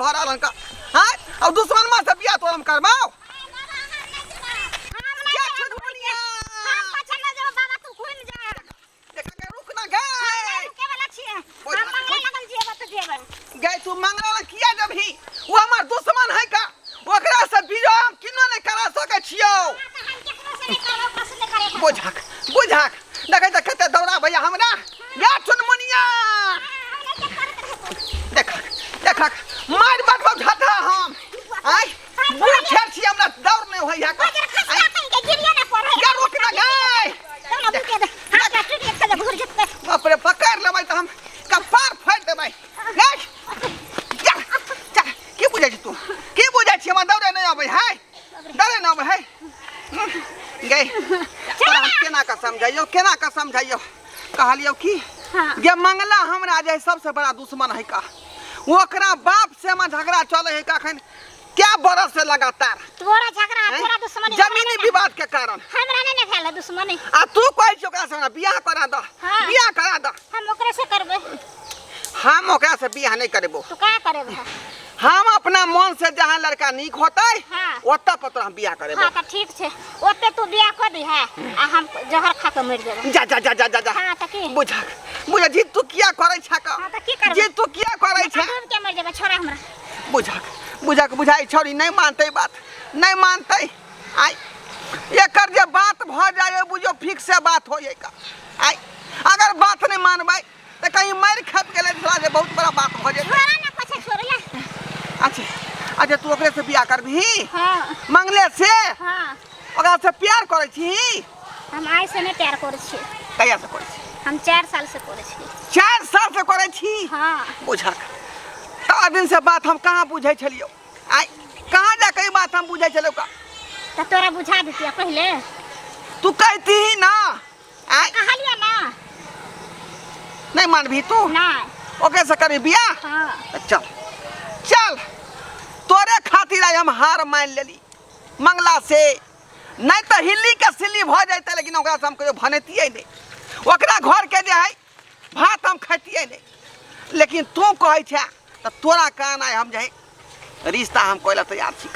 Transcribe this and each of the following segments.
भऽ रहल हन का हाँ अब दुश्मन माँ से बियाह तोरा हम करबाओ क्या छुटमुनिया हम पाछा न जेबो बाबा तू घुमि जा देखा के रुक ना गए रुके वाला छियै हम मंगले लगल जेबो तऽ जेबै गए तू मंगला ला किया जबही वो हमार दुश्मन है का ओकरा से बियाह हम किनो नहीं करा सकै छियौ तऽ हम केकरो से नहि करब ओकरा से नहि करे बुझक बुझक देखै तऽ कते दौड़ा भैया हमरा गे चुनमुनिया देखक देखक मारि बटबौ झटा हम आइ बूढ़ छेर छी हमरा दौड़ नहि होइया का गे रुक ना गे बाप रे पकड़ लेबै तऽ हम कपार फाड़ि देबै गे जा जा की बुझै छी तू की बुझै छी हमरा दौड़े नहि अबै है दौड़े नहि अबै है गे तोरा हम केना कऽ समझैयौ केना कऽ समझैयौ कहलियौ की हाँ। गे मंगला हमरा जे है सबसे बड़ा दुश्मन है का ओकरा बाप से हमरा झगड़ा चले है का अखन क्या बरस से लगातार तोरा झगड़ा हैं? तोरा दुश्मनी जमीनी विवाद के कारण हमरा नहीं ने भेल दुश्मनी आ तू कहै छी ओकरा से हमरा बियाह करा दह हाँ। बियाह करा दह हम ओकरे से करबै हम ओकरा से बियाह नहीं करेबो तू का करेबे हम अपना मन से जहाँ लड़का नीक होतै हाँ। ओतऽ पर तोरा हम बियाह करेबो हाँ तऽ ठीक छै ओते तू बियाह कऽ दिहे आ हम जहर खा कऽ मरि जेबै जा जा जा जा जा जा हाँ तऽ की बुझक बुझ जी तू किया करै छा का हाँ, तऽ की करबै? जी तू किया करै छा डूब के मरि जेबै छोड़ा हमरा बुझक बुझक बुझाइ छौड़ी नहि मानतै बात नहि मानतै आइ एकर जे बात भऽ जाइ बुझियौ फिक्स से बात हो जाइ का आइ अगर बात नहि मानबै तऽ कहीं मारि खपि गेलै तऽ जे बहुत बड़ा बात भऽ जेतै छोड़ा ना पछे छोड़ ला अच्छा अच्छा तू ओकरे से बियाह करबिही हाँ मंगले से हाँ ओकरा से प्यार करै छी हम आइ से नहीं प्यार करै छी कहिया से करै छी हम 4 साल से करै छी 4 साल से करै छी हाँ बुझक ता दिन से बात हम कहाँ बुझै छलियौ आइ कहाँ जाके ई बात हम बुझै छलियौ का तऽ तोरा बुझा देतियै पहिले तू कहती ही ना आइ कहलियै ना नहीं मानबी तू नहीं ओकरे से करी बियाह हाँ तऽ चल चल तोरे खातिर आइ हम हार मान लेली मंगला से नहीं तऽ हिल्ली के सिल्ली भऽ जैते लेकिन ओकरा से हम कहियो भनेतियै नहि ओकरा घर के जे है भात हम खैतियै नहि लेकिन तू कहै छे तऽ तोरा कारण आइ हम जे है रिश्ता हम कोइ ला तैयार छी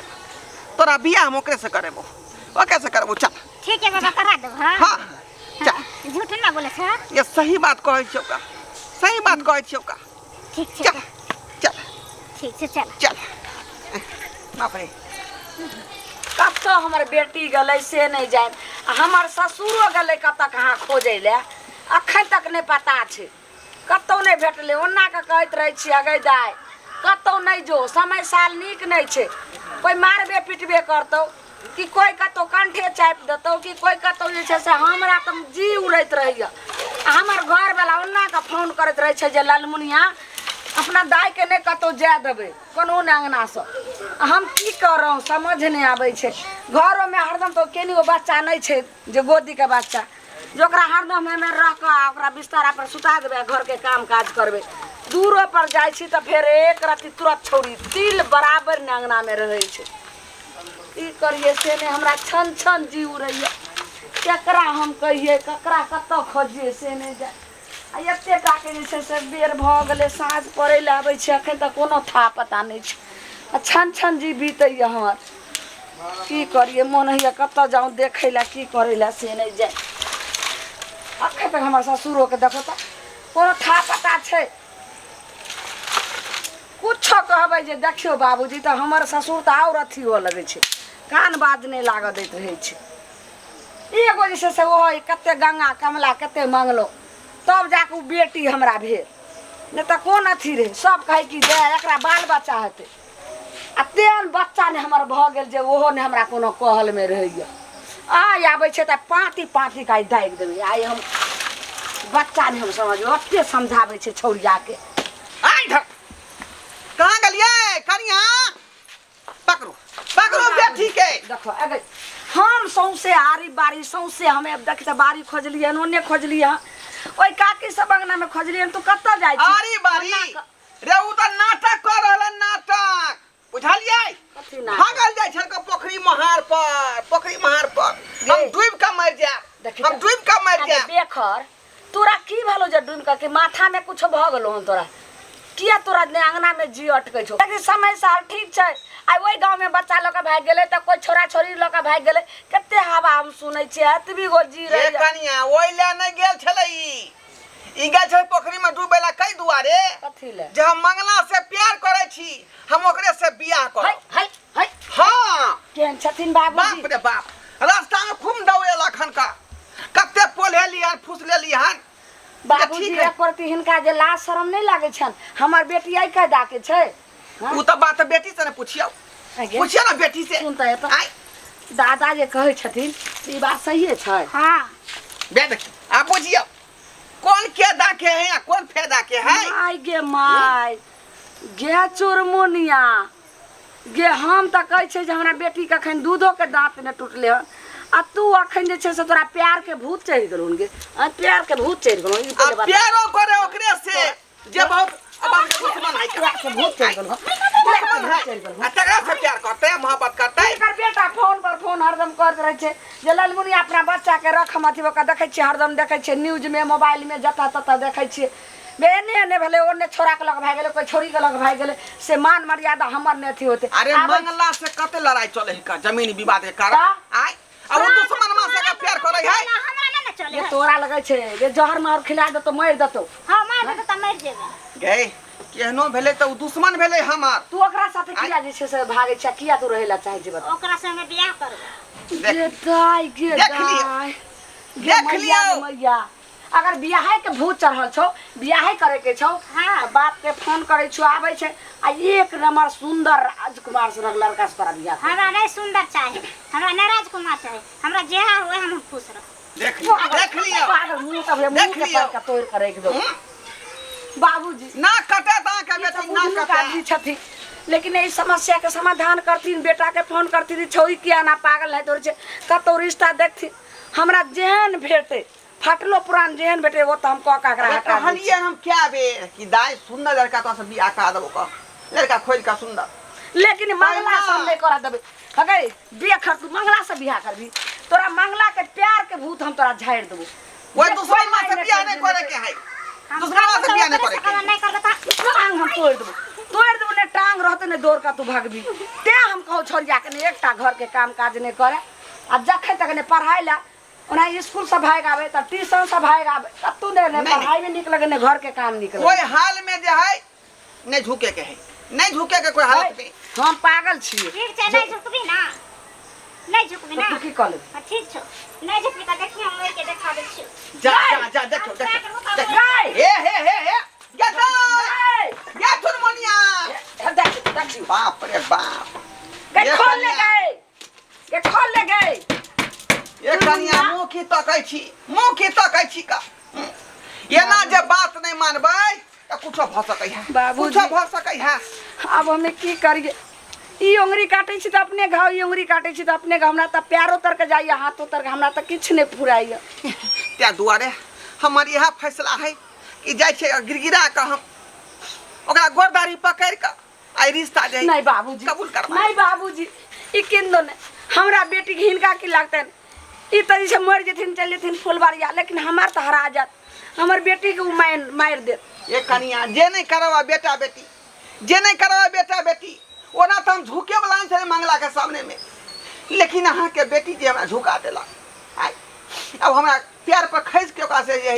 तोरा बियाह हम ओकरे से करेबो ओकरे से करबो चल ठीक है बाबा करा देब हाँ हाँ चल झूठ ना बोले छे ये सही बात कहै छियौ का सही बात कहै छियौ का ठीक छै चल चल ठीक छै चल चल बाप रे कतऽ हमर बेटी गेलै से नहि जानि आ हमर ससुरो गेलै कतऽ कहाँ खोजै लए अखन तक नहि पता छै कतहु नहि भेटलै ओना कऽ कहैत रहै छियै अगै दाइ कतहु नहि जो समय साल नीक नहि छै कोइ मारबे पिटबे करतौ कि कोइ कतहु कंठे चापि देतौ कि कोइ कतहु जे छै से हमरा तऽ जी उड़ैत रहैए आ हमर घरवला ओना कऽ फोन करैत रहै छै जे ललमुनिया अपना दाइके नहि कतहु जाय देबै कोनो नहि अङ्गनासँ आ हम की करौं समझ नहि आबै छै घरोमे हरदम तऽ केनियो बच्चा नहि छै जे गोदीके बच्चा जे ओकरा हरदम एहिमे रह कऽ आ ओकरा बिस्तारा पर सुता देबै आ घरके काम काज करबै दूरो पर जाइ छी तऽ फेर एक रत्ती तुरत छौड़ी तिल बराबर ने अङ्गनामे रहै छै की करियै से नहि हमरा छन छन जी उड़ैए केकरा हम कहियै ककरा कतऽ खोजियै से नहि जाय आ एते टाके जे छै से बेर भऽ गेलै साँझ पड़ै लए आबै छै एखन तक कोनो था पता नहि छै आ छन छन जी बीतैए हमर की करियै मोन होइए कतऽ जाउ देखै लए की करै लए से नहि जाय एखन तक हमर ससुरोके देखो तऽ कोनो था पता छै कुछो कहबै जे देखियौ बाबूजी तऽ हमर ससुर तऽ आओर अथी हुअ लगै छै कान बाज नहि लागऽ दैत रहै छै एगो जे छै से ओहो कते गंगा कमला कते मंगलो तब जाके ओ बेटी हमरा भेल नहि तऽ कोन अथी रहै सब कहै कि जे एकरा बाल बच्चा हेतै आ तेहन बच्चा नहि हमर भऽ गेल जे ओहो नहि हमरा कोनो कहलमे रहैए आइ आबै छै तऽ पाँति पाँति के आइ दागि देबै आइ हम बच्चा नहि हम समझबै ओते समझाबै छै छौड़ियाके आ इधर कहाँ गेलियै कनिया पकड़ू पकड़ू बेटी के देखो अगर हम सौंसे आरी बारी सौंसे हमे अब देखी तऽ बारी खोजलियै हन ओन्ने खोजलियै हन ओहि काकी सब अंगनामे खोजलियै हन तू कतऽ जाइ छी आरी बारी रे उ तऽ नाटक कर रहल है, नाटक बुझलियै कथी नाटक? भागल जाइ छल पोखरी महार पर पोखरी महार पर हम गे। डूबि कऽ मरि जायब देखी हम तऽ। डूबि कऽ मरि अरे जायब बेखर तोरा की भेलो जे डूबि कऽ के माथामे कुछ भऽ गेलो हन तोरा किया तोरा ने अंगना में जी अटकै छौ लेकिन समय साल ठीक छै आइ ओहि गाँव में बच्चा लऽ कऽ भागि गेलै तऽ कोइ छोरा छोरी लऽ कऽ भागि गेलै कते हवा हम सुनै छियै एतबी गो जी ए रहैया कनिया ओहि ले नहि गेल छलै ई ई गेल छलै पोखरि में डूबे ला कई दुआरे कथी ले जे हम मंगला से प्यार करै छी हम ओकरे से बियाह है करब है है हाँ केहन छथिन बाबूजी बाप रे बाप रास्ता में खूब दौड़ेलक हन का कते पोल्हेली हन फुसलेली हन बाबूजी ठीक है। एक प्रति हिनका जे लाज शरम नहि लागै छनि हमर बेटी एहि कायदा के छै हाँ? उ तऽ बात बेटी से ने पूछियौ आगे। पूछियौ ने बेटी से सुन तऽ एतऽ। आय दादा जे कहै छथिन से ई बात सहिए छै हाँ बे देखियौ आब बुझियौ कौन केदा के है आ कौन फायदा के है माय गे माय गे चुरमुनिया गे हम तऽ कहै छियै जे हमरा बेटीके एखन दूधोके दाँत नहि टूटलै हन आ तू अखन जे छै से तोरा प्यारके भूत चढ़ि गेलौ हन गे आ प्यारके भूत चढ़ि गेलौ ई आ पहिले बता। प्यारो करे ओकरे से जे बहुत अब हम दुश्मन है प्यारके भूत चढ़ि गेलौ हन। दुश्मन है आ तकरा से प्यार करते मोहब्बत करते एकर बेटा फोन पर फोन हरदम करैत रहै छै जे ललमुनिया अपना बच्चाके रख हम अथी ओकरा देखै छियै हरदम देखै छियै न्यूजमे मोबाइलमे जतऽ ततऽ देखै छियै बे एने एने भेलै ओने छोड़ाके लग भागि गेलै कोइ छोड़ीके लग भागि गेलै से मान मर्यादा हमर नहि अथी होतै अरे आबै मंगला से कते लड़ाई चले है का जमीन विवाद के कारण का? आय आ वो दुश्मन मां से का प्यार करे है ना हमरा ना ना चले जे तोरा लगै छै जे जहर मार खिला देतौ मरि देतौ हाँ मार देतौ तऽ मरि जेबै गए केहनो भेलै तऽ उ दुश्मन भेलै हमर तू ओकरा साथे किया जे छै से भागै छै किया तू रहै लए चाहै छै बता ओकरा संगे बियाह करबै देख गे दाइ गे देख लियौ। दाइ गे देख मैया लियौ। गे मैया अगर बियाहे के भूत चढ़ल छौ बियाहे करे के छौ हाँ। तऽ बाप के फोन करे छौ आबै छै आ एक नंबर सुंदर राजकुमार सनक लड़का से तोरा बियाह करबौ। हमरा नहीं सुंदर चाही हमरा नहीं राजकुमार चाही हमरा जेहा हुए हम खुश रह देख लियौ देख लियौ पागल मुंह तब मुंह देख के लियौ। पर के तोड़ के राखि दो बाबूजी ना कटे तऽ अहाँके ई तऽ बेटी ना बुझनुक कटे आदमी छथिन लेकिन एहि समस्या के समाधान करथिन बेटा के फोन करथिन छौरी किया ना पागल है तोर छै कतौ रिश्ता देखथिन हमरा जेहन भेटै फटलो पुरान जेहन भेटै ओ तऽ हम कऽ कऽ एकरा अरे हटा दै छी। कहलियै हम क्या बेर कि दाइ सुंदर लड़का तो से बियाह करा देबो कह लड़का खोज का सुंदर लेकिन मंगला पहिना। से हम नहि करऽ देबै हगै बेखर तू मंगला से बियाह करबी तोरा मंगला के प्यार के भूत हम तोरा झाड़ि देबो वही जे दुश्मन माँ कोइ से बियाह मायने नहीं करे के है हम दुश्मन माँ से बियाह नहीं करे के हमरा है नहीं करबै तऽ टांग हम तोड़ि देबो तोड़ि देबो ने टांग रहतै ने दौड़ कऽ तू भगबी तें हम कहू छोड़िया के ने एकटा घर के काम काज नहि करे आ जखन तक ने पढ़ाइ लए ओना स्कूल से भागि आबै तऽ ट्यूशन से भागि आबै कतहु नहि ने नहीं। पढ़ाइ मे नीक लगे ने घर के काम नीक लगे कोई हाल में जे है नहीं झुके के है नहीं झुके के कोई हालत में हम पागल छियै ठीक छै नहीं झुकबी ना नहीं झुकबी तऽ ना तू की कऽ लेबी हाँ, ठीक छौ नहीं झुकबी तऽ देखिए हम मरि के देखा दै छियौ जा जा जा देखो देखो देखो गाय हे हे हे हे गेटा गाय गे चुनमुनिया देख देखियौ बाप रे बाप गए ये खोल ले कनिया- गए ये खोल ले गए ये कनिया मुँह की तकै छी मुँह की तकै छी का एना जे बात नहीं मानबै तऽ कुछो भऽ सकै है बाबूजी। कुछो भऽ सकै है आब हमे की करिए ई उंगरी काटै छी तऽ अपने घाव ई उंगरी काटै छी तऽ अपने घाव हमरा तऽ पैरो तर के जाइए हाथो तर के हमरा तऽ किछु नहि फुराइए ताहि दुआरे हमर इएह फैसला है कि जाइ छै गिड़गिड़ा कऽ हम ओकरा गोरदारी पकड़ि कऽ आई रिश्ता जे नहीं बाबूजी कबूल करबा नहीं बाबूजी ई किन्दो नहीं हमरा बेटी के हिनका की लागतनि ई तऽ जे छै मरि जेथिन चलि जेथिन फुलबारिया लेकिन हमर तऽ हरा जायत हमर बेटी के उ मारि मारि देत ये कनिया जे नहीं करबा बेटा बेटी जे नहीं करबा बेटा बेटी ओना तऽ हम झुके वाला नहीं छलै मंगला के सामने में लेकिन अहाँ के बेटी जे हमरा झुका देलक आइ अब हमरा प्यार पर खसि के ओकरा से जे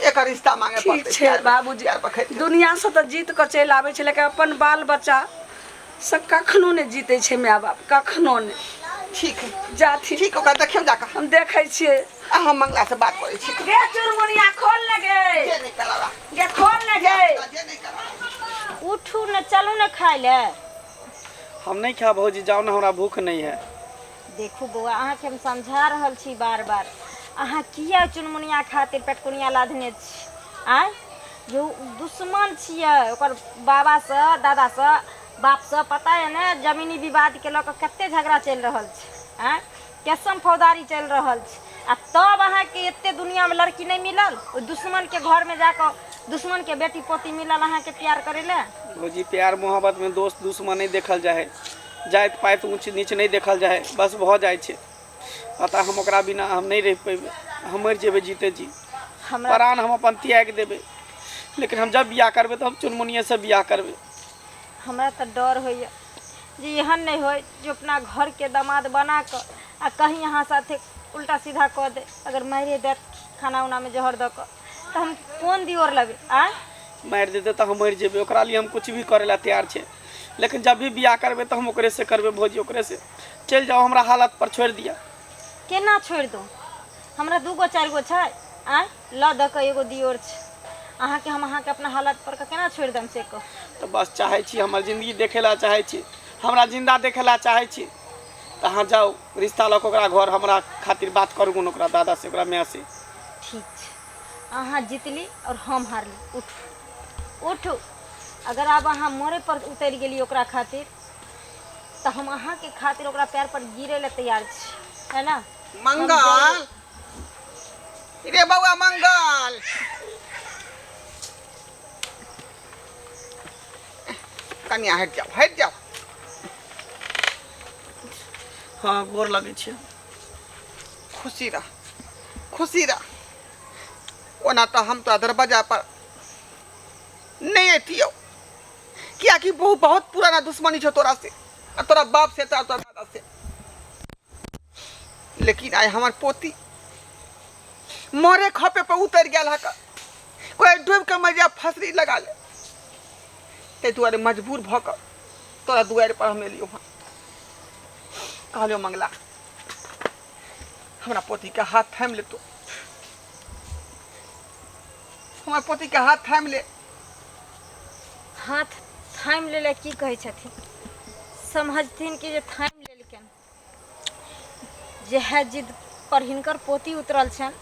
एकर रिश्ता मांगे ठीक पड़तै छै प्यार- बाबूजी प्यार पर खसि के। दुनिया से तऽ जीत कऽ चलि आबै छै लेकिन अपन बाल बच्चा से कखनो नहि जीतै छै माय बाप कखनो नहि ठीक है जाथि ठीक ओकरा देखियौ जाकऽ हम देखै छियै आ हम मंगला से बात करै छी गे चुरमुनिया खोल ने गे जे नहीं करबा गे खोल ने गे जे नहीं करबा उठू ने चलू ने खाय लए हम नहीं खायब भौजी जाओ ना हमरा भूख नहीं है देखू बौआ अहाँके हम समझा रहल छी बार बार अहाँ किया चुनमुनिया खातिर पेटकुनिया लाधने छी आँय यौ दुश्मन छियै ओकर बाबासँ दादासँ बापसँ पता यऽ ने जमीनी विवादके लऽ कऽ कते झगड़ा चलि रहल छै आँय केसम फौदारी चलि रहल छै आ तब अहाँके एते दुनियामे लड़की नहि मिलल ओहि दुश्मनके घरमे जाकऽ दुश्मनके बेटी पोती मिलल अहाँके प्यार करै लए भौजी प्यार मोहब्बत में दोस्त दुश्मन नहीं देखल जाए जाति पाति ऊँच नीच नहीं देखल जाए बस भऽ जाइ छै अतः हम ओकरा बिना हम नहीं रहि पेबै हम मरि जेबै जीते जी हमरा प्राण हम अपन त्यागि देबै लेकिन हम जब बियाह करबै तऽ हम चुनमुनिएसँ बियाह करबै। हमरा तऽ डर होइए जे एहन नहि होय जे अपना घरके दामाद बना कऽ आ कहीं अहाँ साथे उल्टा सीधा कऽ दे, अगर मारिए देत खाना उनामे जहर दऽ कऽ तऽ हम कोन दियोर लेबै? आँय, मारि देतै तऽ हम मरि जेबै, ओकरा लिए हम कुछ भी करै लए तैयार छै। लेकिन जब भी बियाह करबै तऽ हम ओकरेसँ करबै भौजी, ओकरेसँ। चलि जाउ, हमरा हालत पर छोड़ि दिअ। केना छोड़ि दू? हमरा 2 गो 4 गो छै, आँय, लऽ दऽ कऽ एगो दियोर छै अहाँके। हम अहाँके अपना हालत पर कऽ केना छोड़ि देम, से कहू। तऽ बस चाहै छी, हमर जिन्दगी देखै लए चाहै छी, हमरा जिन्दा देखै लए चाहै छी तऽ अहाँ जाउ रिश्ता लऽ कऽ ओकरा घर, हमरा खातिर बात करू ओकरा दादासँ, ओकरा मायसँ। ठीक छै, अहाँ जीतली और हम हारली। उठू, उठू। अगर आब अहाँ मरे पर उतरि गेली ओकरा खातिर तऽ हम अहाँके खातिर ओकरा पैर पर गिरे लए तैयार छी, है ना? मंगल रे, बौआ मंगल, कनिया हटि जाओ, हटि जाओ। हँ, गोर लगै छै। खुशी रह, खुशी रह। ओना तऽ हम तोरा दरवाजा पर नहि अतियौ, कियाकि बहुत बहुत पुराना दुश्मनी छौ तोरा से आ तोरा बाप से, तोरा तोरा दादा से। लेकिन आइ हमर पोती मरे खपे पर उतरि गेल हक, कोई डूबि के मर जा, फसरी लगा ले, ताहि दुआरे मजबूर भऽ कऽ तोरा दुआरि पर हम एलियौ हँ। कहलियौ, मंगला, हमरा पोतीके हाथ थामि ले, तू हमर पोतीके हाथ थामि ले। हाथ थामि लै की कहै छथिन? समझथिन कि जे थामि लेलखिन। जेहे जिद पर हिनकर पोती उतरल छनि,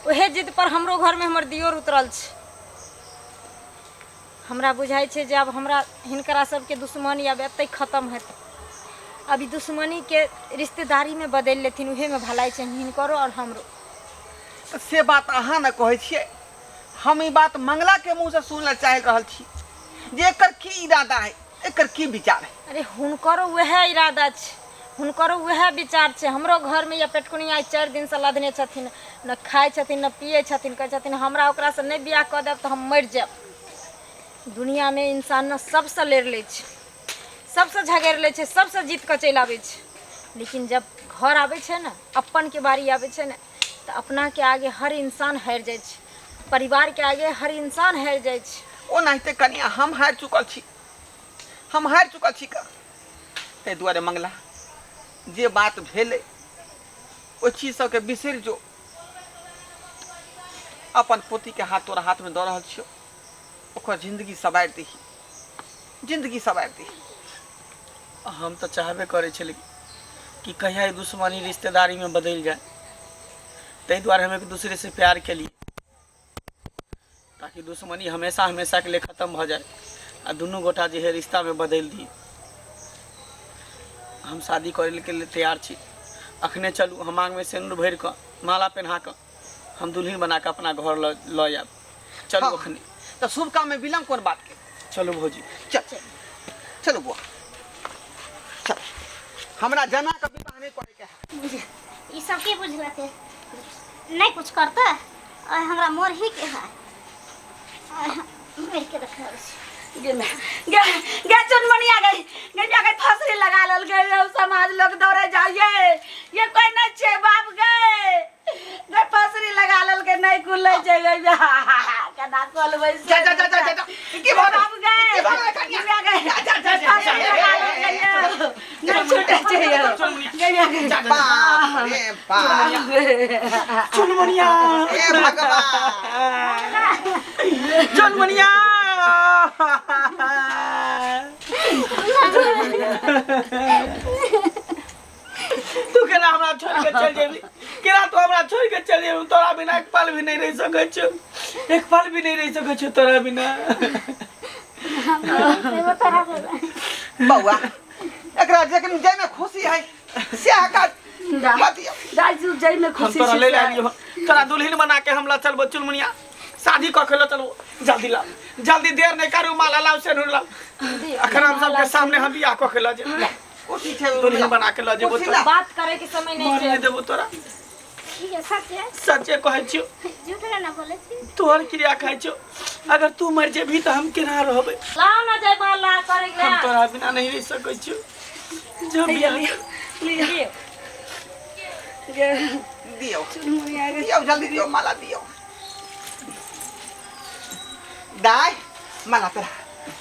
उहे जिद पर हमरो घरमे हमर दियोर उतरल छै। हमरा बुझाइ छै जे आब हमरा हिनकरा सबके दुश्मनी आब एतहि खतम हेतै। अब ई दुश्मनीके रिश्तेदारीमे बदलि लेथिन, उहेमे भलाइ छनि हिनकरो आओर हमरो। तऽ से बात अहाँ ने कहै छियै, हम ई बात मंगलाके मुँहसँ सुन लए चाहि रहल छी जे एकर की इरादा है, एकर की विचार है। अरे, हुनकरो उएह इरादा छै, हुनकरो उएह विचार छै। हमरो घरमे या पेटकुनिया आइ 4 दिनसँ लदने छथिन, न खाइ छथिन न पियै छथिन। कहै छथिन, हमरा ओकरासँ नहि बियाह कऽ देब तऽ हम मरि जायब। दुनियामे इंसान ने सबसँ लड़ि लै छै, सबसँ झगड़ि लै छै, सबसँ जीत कऽ चलि आबै छै, लेकिन जब घर आबै छै ने, अपनके बारी आबै छै ने, तऽ अपनाके आगे हर इंसान हारि जाइ छै, परिवारके आगे हर इंसान हारि जाइ छै। ओनाहिते कनिया हम हारि चुकल छी, हम हारि चुकल छी का। ताहि दुआरे मंगला, जे बात भेलै ओहि चीज सबके बिसरि जो। अपन पोतीके हाथ तोरा हाथमे दऽ रहल छियौ, ओकर जिन्दगी सवारि दही, जिन्दगी सवारि दही। हम तऽ चाहबे करै छली कि कहिया ई दुश्मनी रिश्तेदारीमे बदलि जाय। ताहि दुआरे हम एक दूसरे से प्यार केलिए, ताकि दुश्मनी हमेशा हमेशाके लिए खत्म भऽ जाय आ दुनू गोटा जे है रिश्तामे बदलि दिए। हम शादी करै के लिए तैयार छी। अखने चलू, हम मांगमे सिन्दूर भरि कऽ, माला पहिना कऽ, हम दुल्हन बना कऽ अपना घर लऽ लऽ आयब। चलू। अखने। तऽ शुभ काममे विलम्ब कोन बातके? चलू भौजी। चल, चलू बुआ, चल। हमरा जना के विवाह नहि करैके है। ई सब की बुझलकै? नहीं कुछ करते और हमरा मोर ही के है और मर के रखल छै। गे माय, गे गे चुनमुनिया, गई गे जाके फसरी लगा लेल गे। समाज लोग दौड़े जाइए, ये कोई नहीं छे बाप गे। गे फसरी लगा लेल के नहीं खुले छै गे, केना खोलबै से? जा, जा, जा, जा, जा, जा। की भऽ गेल? बाप गे। की भऽ गेल कनिया? गे गे जा, जा, जा, जा, फसरी लगा लेल गे, नहीं छूटे छै गे गे। बाप रे बाप! चुनमुनिया! हे भगवान! चुनमुनिया! तू केना हमरा छोड़ के चल जेबी? केना तू हमरा छोड़ के चल जेबी? तोरा बिना एक पल भी नहीं रह सकै छौ, एक पल भी नहीं रह सकै छौ तोरा बिना। बौआ, एकरा जखन जाहिमे खुशी है सएह काज कऽ दियौ। दाइ जइमे हम खुशी तोरा छी ले से। आलियो, तोरा दुल्हन बना के हम ला चलबो। चुनमुनिया, शादी कऽ के ला चलबो। जल्दी ला, जल्दी, देर नहीं करू। माला लाओ, सेनुर लाओ। अखन हम सबके सामने हम बियाह कऽ के लऽ जेबो। कुर्सी छै। दुल्हन बना के लऽ जेबो कुर्सी तोरा। ला। बात करे के समय नहीं मर छै। नहीं देबो तोरा। ये सच है? सचे कहै छियौ। झूठ ना बोले छी। तोहर क्रिया खाइ छियौ, अगर तू मरि जेबही तऽ हम केना रहबै? लाओ ना जयमाला करे हम तोरा बिना नहीं रह सकै छियौ। जो बियाह लियो। दियौ दियौ, जल्दी दियौ, माला दियौ। दाय माला पेरा,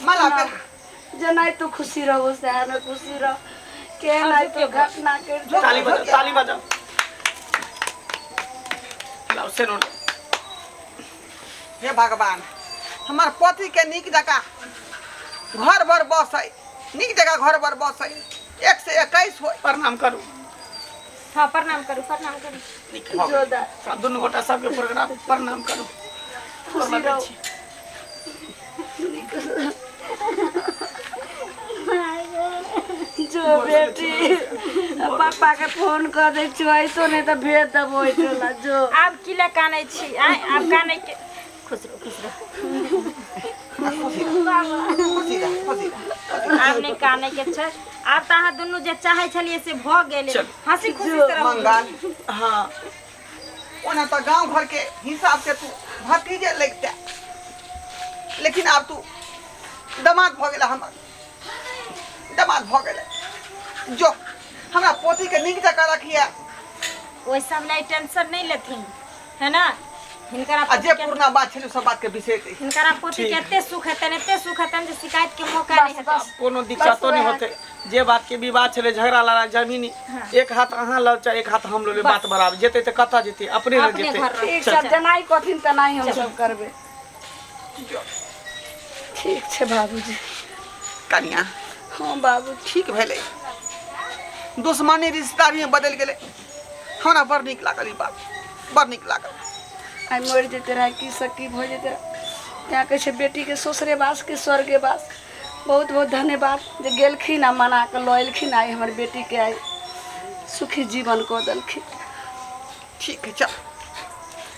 माला पेरा। जेनाइ तू खुशी रहो सएह ने खुशी रह केहन आइ तू घटना कर। ताली बजाओ, ताली बजाओ। लाओ सेनो। हे भगवान, हमार पति के नीक जकाँ घर भर बसै, नीक जकाँ घर भर बसै, 1 से 21 होय। प्रणाम करू। हाँ प्रणाम करू, प्रणाम करू। नीक भऽ गेल। दुनू गोटा सबके प्रोग्राम प्रणाम करू। खुशी रहो। जो बेटी पापा के फोन कर दै छियौ, अइतो नहि तऽ भेज देबो ओहिठोला। जो आब की लए कानै छी? आँय, आब कानै के खुश रहो, खुश रहो। खुशी रह, खुशी रह। आब नहि कानै के छै। आब तऽ अहाँ दुनू जे चाहै छलियै से भऽ गेलै। चल। हँसी खुशी से रहू। मंगल, हाँ ओना तऽ गाँव घर के हिसाब से तू भतीजे लगिते, लेकिन आब तू दमाद भऽ गेलै, हमर दमाद भऽ गेलै। जो हमरा पोती के नीक जकाँ रखिए। ओहि सब लए टेंशन नहीं लेथिन, है ना? हिनकरा आ जे पोती के पुरना बात छलै सब बात के बिसरि दै। हिनकरा पोती के एते सुख हेतनि, एते सुख हेतनि जे शिकायत के मौका नहीं हेतनि। कोनो दिक्कतो नहीं होते। जे बात के विवाद छलै, झगड़ा लड़ाई जमीनी, एक हाथ अहाँ लऽ चाहे एक हाथ हम लऽ लेबै, बात बराबर जेतै तऽ कतऽ जेतै? अपने लग अपने जेतै। घर रहतै। ठीक छै, जेनाइ कहथिन तेनाइ हम सब करबै। ठीक छै बाबूजी। कनिया। हाँ बाबूजी। ठीक भेलै, दुश्मनी रिश्तेदारी में बदलि गेलै। हमरा बड़ नीक लागल ई बात, बड़ नीक लागल। आइ मरि जेतै रहै की से की भऽ जेतै रहै। तैँ कहै छै बेटीके ससुरे बास कि स्वर्गे बास। बहुत बहुत धन्यवाद जे गेलखिन आ मना कऽ लऽ एलखिन, आइ हमर बेटीके आइ सुखी जीवन कऽ देलखिन। ठीक है, चल।